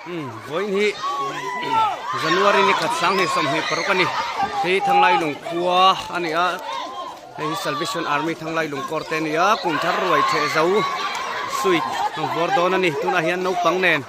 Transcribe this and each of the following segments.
Umm vawiin hi January ni khat 2026 a ni. Hei Thanglai lungkhua a ni a, hei hi Salvation Army Thanglai lungkawr te a ni a, kum thar ruai theh zo suite ang vawr dawn a ni tunah hian naupang nen.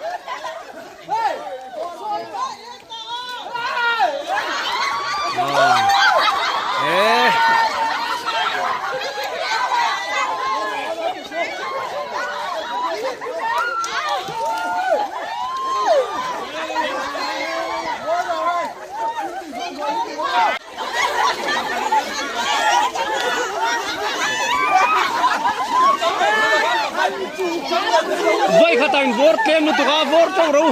Vai khat in vawr tlem lutuk a vawr teuh ro.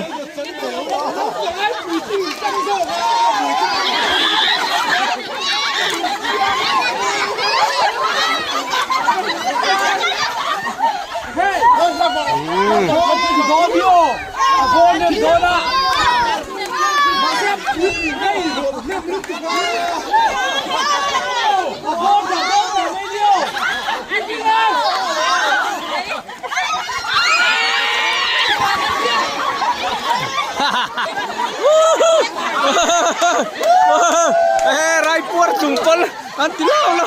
Raipuar chung pawl an ti lau la.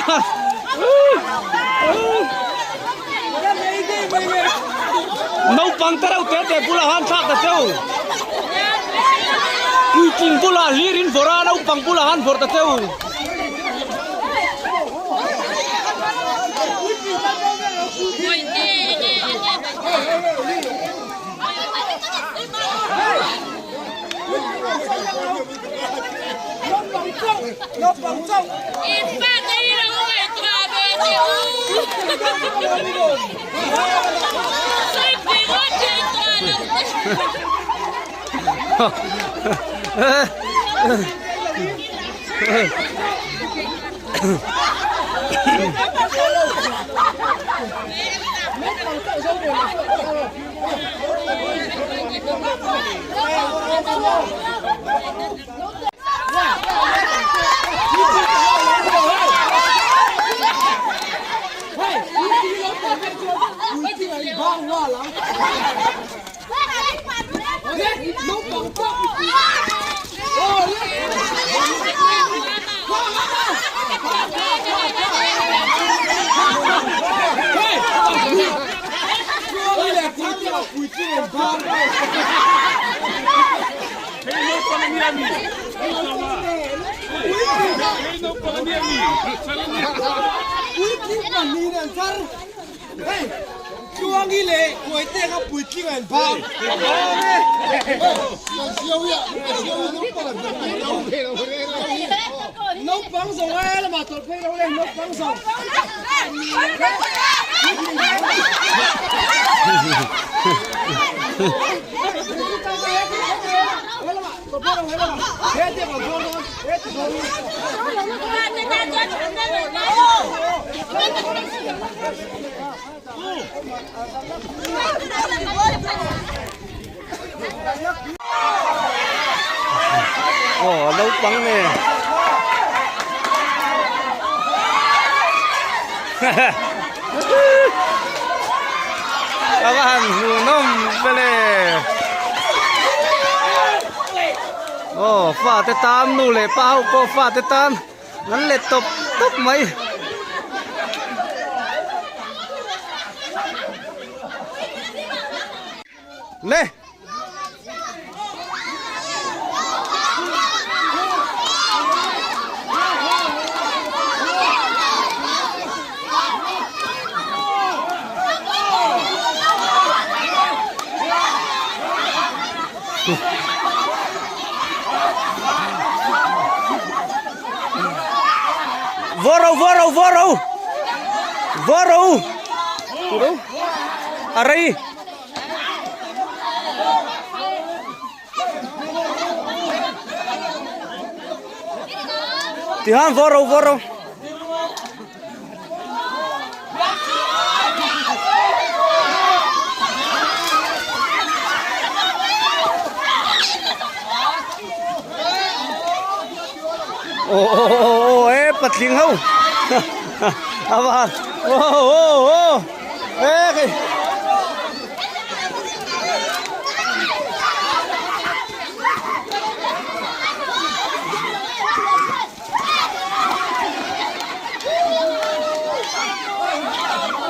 Naupang te reuh te te bulah han thlak ta cheu. Puitling bulah hlir in vawrh a, naupang bulah han vawrh ta cheu. Aw naupang nge a va han hmuhnawm vele aw fate tan nu leh pa ho pawh fate tan an let tawp tawp mai. Le. Voro voro voro voro a rei Tihan voro voro Ồ ồ ồ ồ ê patling ho. Ava. Ồ ồ ồ. Ê cái.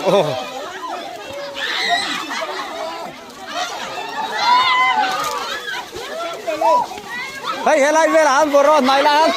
Aw. Hei helai velah an vawrh a hnai lai an.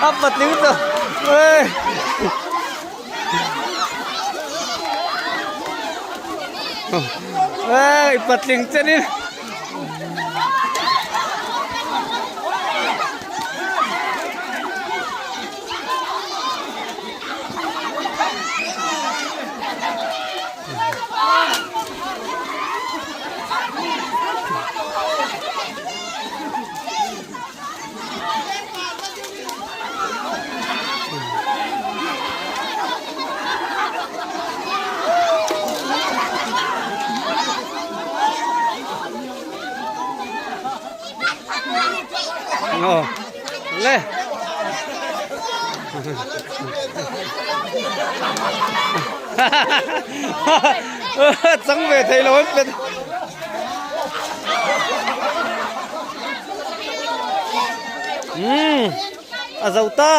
A patling tawh ê ê patling chenin. Aw le chang ve thei lo an pet. Umm a zo ta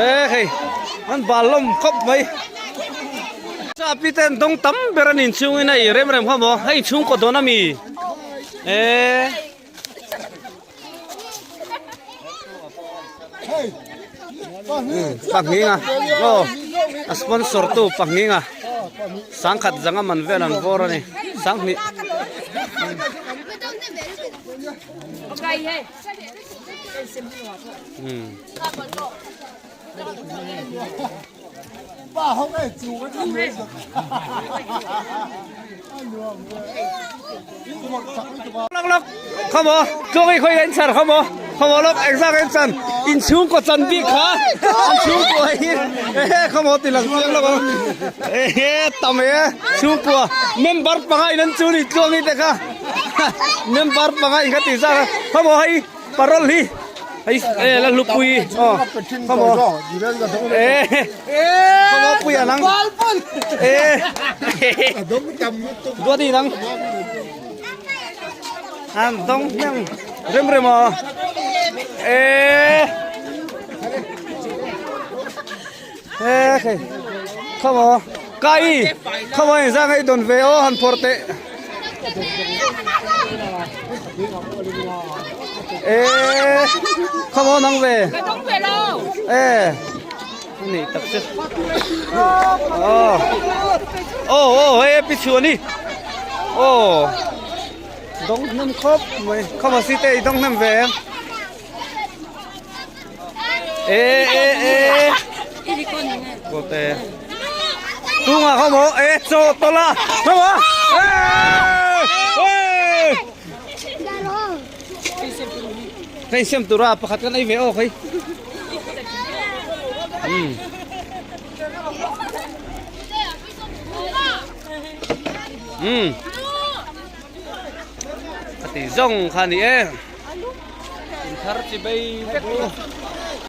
e hei an bal lawm khawp mai chapi te an dawng tam ber a ni inchhungin a rem rem kha maw hei chhungkaw dawn ami e. Pahninga aw a sponsor tu pahninga sangkhat zanga man vel an vawr a ni sanghnih. Lawk lawk khawmaw tluang i khawi in char khawmaw khawmaw lawk engzak in chan in chhungkaw chan bik kha an chhungkua hi ehe khawmaw ti lang chiang lawk ang ehe tam e chhungkua member panga in an chu ni tluang i te kha member panga in kha ti zak a khawmaw hei parol hi hei e la hlupui aw khawmaw e khawmaw pui anang e Duati nang an dawng hnem rem rem a e e khei khawmaw kai khawmaw in zang ei dawn ve aw han phawrh teh e khawmaw nang ve e. Ni tak chu oh oh oh hei pi chhuan hi oh dawng hnem khawp mai khawp a si te i dawng hnem ve em e e e kote tunga khawp maw e chaw tawla khawp a e e Hei siam tura pakhat kan ei ve awk hei. Um. Um. Ka ti zawng kha ni e. In thar chi bei vek u.